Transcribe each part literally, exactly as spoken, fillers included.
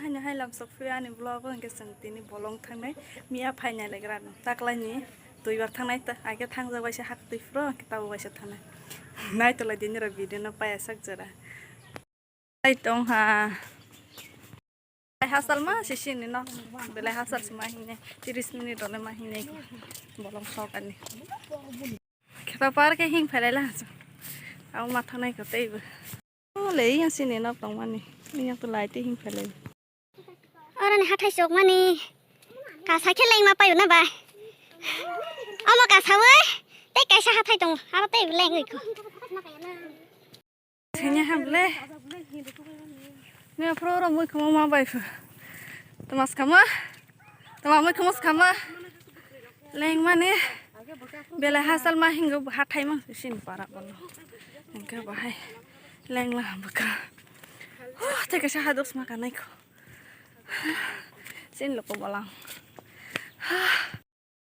Haino hai lamsok phiya ani vlog o hwnkhe chwng tini bolong thangnai miya phainai legra taklaini twibar thangnai ta age thangjak baisa hak twi phro hwnkhe tabuk baisa thangnai naitolai dini rok video no paya sak jora. Hai tong ha. Belai hachal ma sisini no. Belai hachal se ma hingnai. Tiris minute rok le ma hingnai. Bolong sok ani. Khepa par khe hing phelai la. Abo ma thangnai ko teibo. O le yang sini no tong mani. Yang tu lai te hing phelai. Oro ni hathai sok mani. Kasa khe leng ma payo na bai. Omo kasa we. Tei kaisa hathai tong. Aro tei leng oi ko. Sini ham le. Ni pro ro mui khamo ma bai phu. Tomas khama. Toma mui khamo khama. Leng mani. Belai hachal ma hingo hathai ma sin para bolo. Engke bahai. Leng la baka. Huh, te kaisa hados ma kanai ko. Sin loko bolang.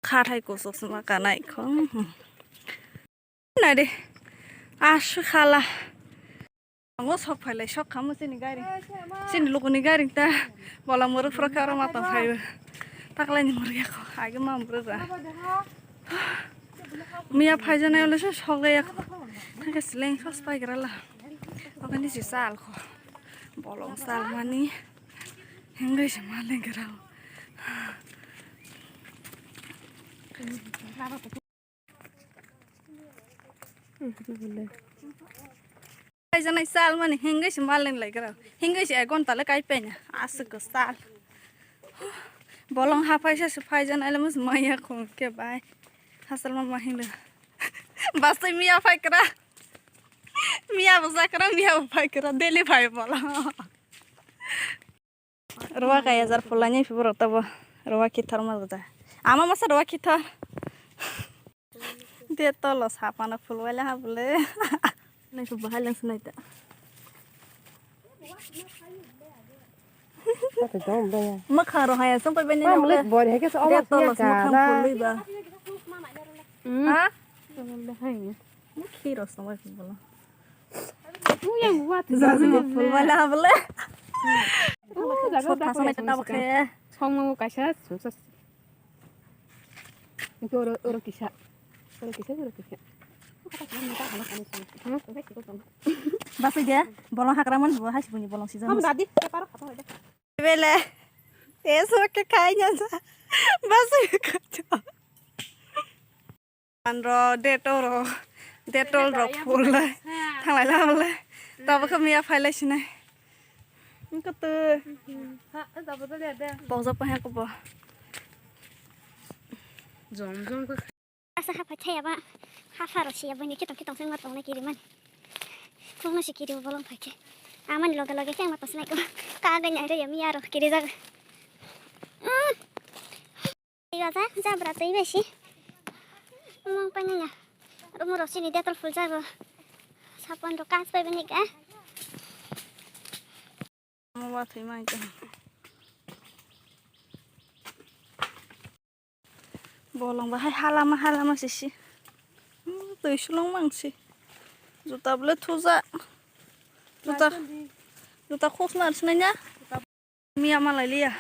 Khathai kusuk sima kanai khong. Nai de. Asu khala. Ango sok phailai sok khamu sini gari. Sini lukuni gari ta. Bola muru phro kha oro matang phaibo. Taklai ni muru yakho. Age ma muru ra. Miya phaijanai ole se sok yakho. Thangke seleng sos pai grala. Okani si sal kho. Bolong sal mani. Hengri se malen grao. Phaijanai sal mani hingoi se maleng lai gra. Hingoi se ek ghonta le kai penya. Aswk sal. Bolong ha phaisa se phaijanai le mus maya khum ke bai. Hasal ma ma hinglo. Basai miya phai kra. Miya bo jakra, miya bo phai kra. Daily phai bolong. Ruwa kaya jar phulani phi borok tabo. Ruwa kithar ma buja. Ama masa ruwa kithar. De tolo sapana phul wala ha bole. Nai ko bahai lang sunai ta. Kata dom baya. Makha ro haya song pai bani. Pam le bor he ke so. De tolo makhang phul ba. Hmm. Ha? Tolo le hai. Mukhi ro song pai bolo. Uya, uwa, tu jaga phul wala bole. Sot thasa nai ta tabuk khe. Songmo kaisa, susa. Itu oro, oro kisa. Oro kisa, oro kisa. Basai de, bolong hakra man bo, hai sibuni bolong sijak. Kamu dadi, keparo khato de. Bele. Eso ke kainya sa. Basai khato. Anro detol ro, detol ro phul lai. Thanglai la le. Tabo khe miya phai lai sinai. Wngkha twi. Pokjak paha kobo. Jom jom khe. Asa ha phai thaya ba. Ha pharo siya bani kitong kitong sengma tongnai kiri mani. Chungno si kiri bolong phai khe. Amani loge loge khe ma tosnai ko. Ka gani aire ya miya ro kiri jaga. Ibaja jabra twi bai si. Mung pananya. Rumo ro sini detol phul jago. Sapon ro kas bai bini ga. Mo wa thwi mai ka. Bolong bahai halama halama sisi. Hmm, twi sulung mangsi. Juta bole thuja. Juta. Juta khosna sinanya. Miya malai liya.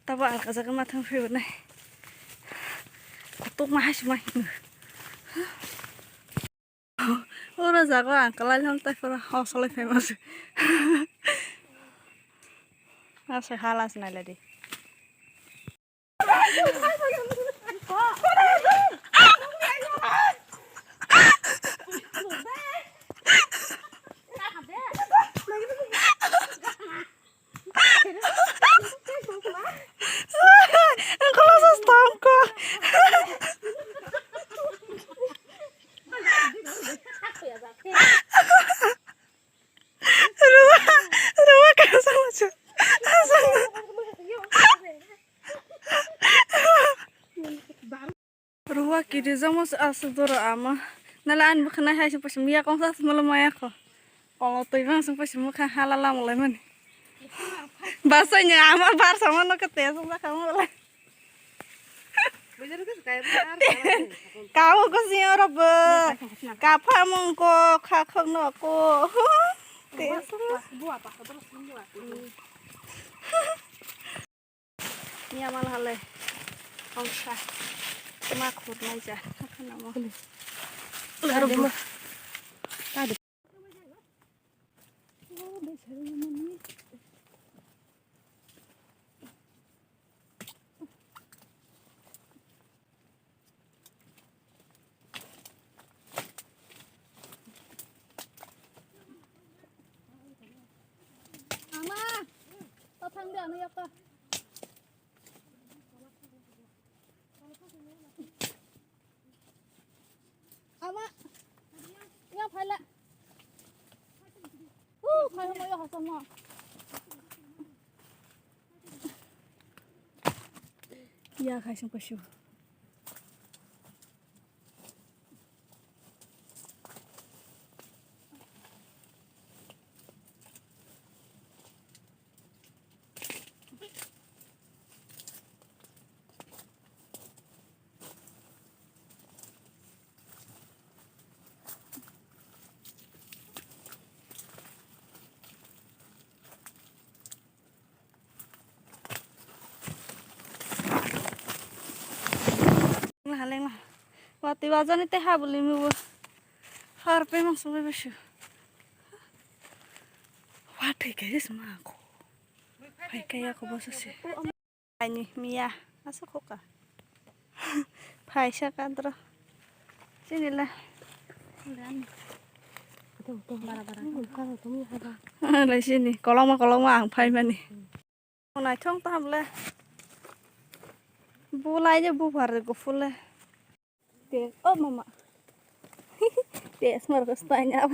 Tabo alka jaga ma thang phaibo nai. Kutuk ma hais ma hino. Oro jaga ang kalai lam tai pura hos lai phai ma se. Asa halas nai ladi. Ang kolo sa stop ko. Ruwa, ruwa ka sa ma chu. Ruwa kiri jamo aswk doro ama. Nala ani bwkha nai hai se pasi miya kongsa se malo maya kho. Kolo twi bang se pasi mukha hala lamo lai mani. Basai ni ama bar sama no kete aswk bwkha mo lai. Kau ko si oro bo. Kapha mung ko kha khok no ko. Te. Buah apa? Buah apa? Terus buah apa? Hmm. Yamal halai. Ongsa. Ma khurnai ja. Tadi ma. Tadi. Ama, to thang de, ano yaka. Ama, ya phala. Uh, khai mo ya hasama. Ya khai sung pasu. Lengla, lengla. Watwi wajani tei habuli mibo. Har pe mang sumai basu. Watwi kairis ma ko. Hai kaya ko bosa se. Aini miya. Asa ko ka. Phaisa kadro. Sini la. Lai sini. Koloma koloma ang phai mani. Naithok tamo le. Bulai je buphar gufur le. Te, oh mama. Te, smar ko stanya.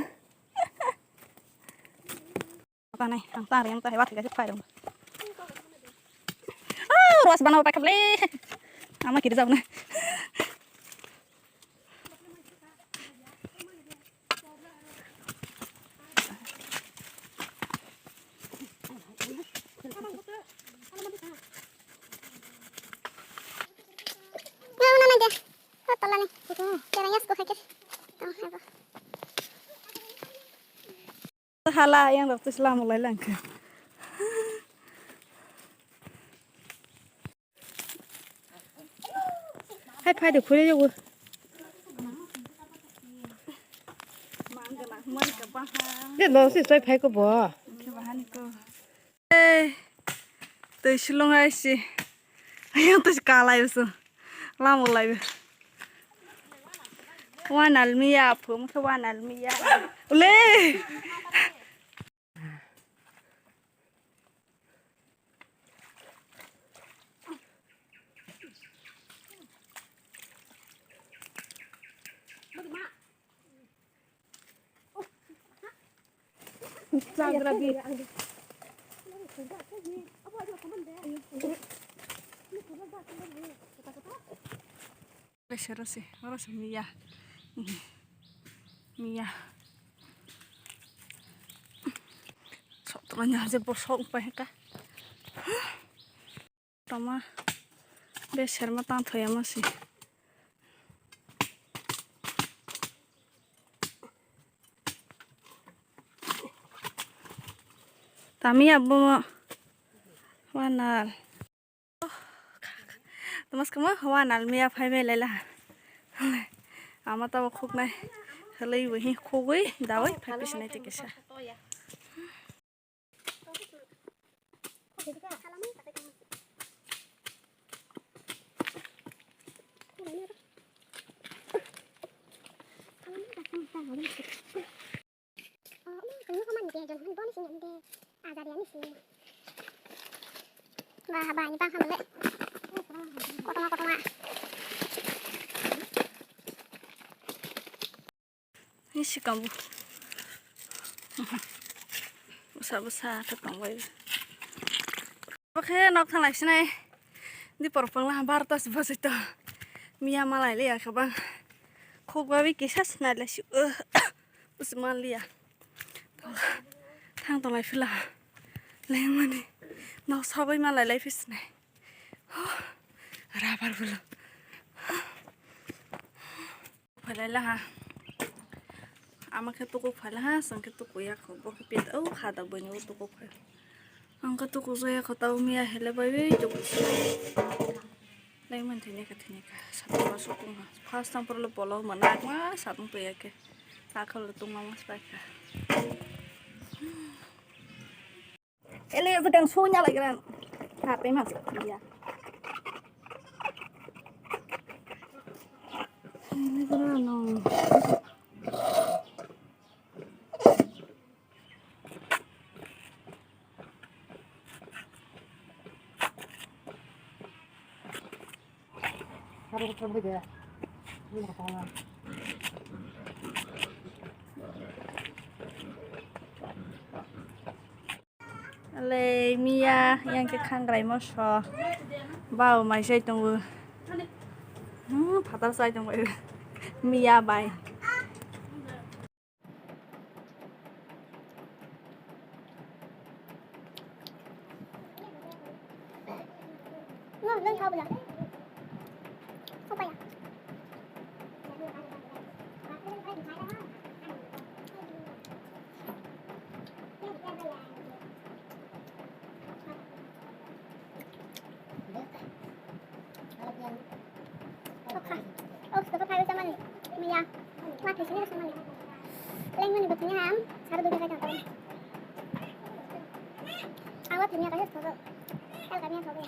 Apa nai, ang tari, ang tari, wat, kasi phai dong. Ah, ruas bana, pakai beli. Ama kiri jauh na. Hala yang rok tus lamuk lai langkha. Hai phai de khuri jogo. Mang gana, mang ka baha. De lo si soi phai ko bo. Ke bahani ko. Eh, twi silong ai si. Ayang twi kalai usu. Lamuk lai. Wan almiya, phum ke wan almiya. Ule. Chagra di. Rose, rose, rose miya. Miya. Sotro nya je bosong pa heka. Tama be serma tang thoya ma si. Tami abo mo wanal. Tomas kama wanal miya phai me lela. Ama tabo khuknai. Halai bo hi khugui dawai phai pisinai tikisa. Ba, ba, ni bang hamle. Kotonga, kotonga. Ni sikam bo. Bwsa bwsa khe tongbai. Bo khe nok thanglai sinai. Di por pang la barta se bajai to. Miya malai le ya khe bang. Khuk babi kisa sinai le si. Bwsa man liya. Thang tonglai phila. Lengmani. Nok sabai malai lai phi sinai. Rabar bwlw. Phailai laha. Ama khe tuku phailai ha, chwng khe tuku ya kho. Bo khe pet, o, khada bwini o tuku phai. Ang khe tuku jaya kho tau miya hele bai wi tuku se. Lai man thini ka thini ka satong ba sukung ha. First time pura lo polo mana ma satong pe ya ke. Sakal lo tung ma mas pai ka. Ele ya sedang sunya lagi ran. Tapi mas ya. Ini kurang no. Alei miya yang khe khangrai moso. Bau mai sai tongo. Hmm, phatar sai tongo. Miya bai. Okha. Ok, saka phai chamani. Miya. Ma thai sini chamani. Leng mani batini ham. Sar dui kai tang. Awa thini kai thodo. Kal kami thodo.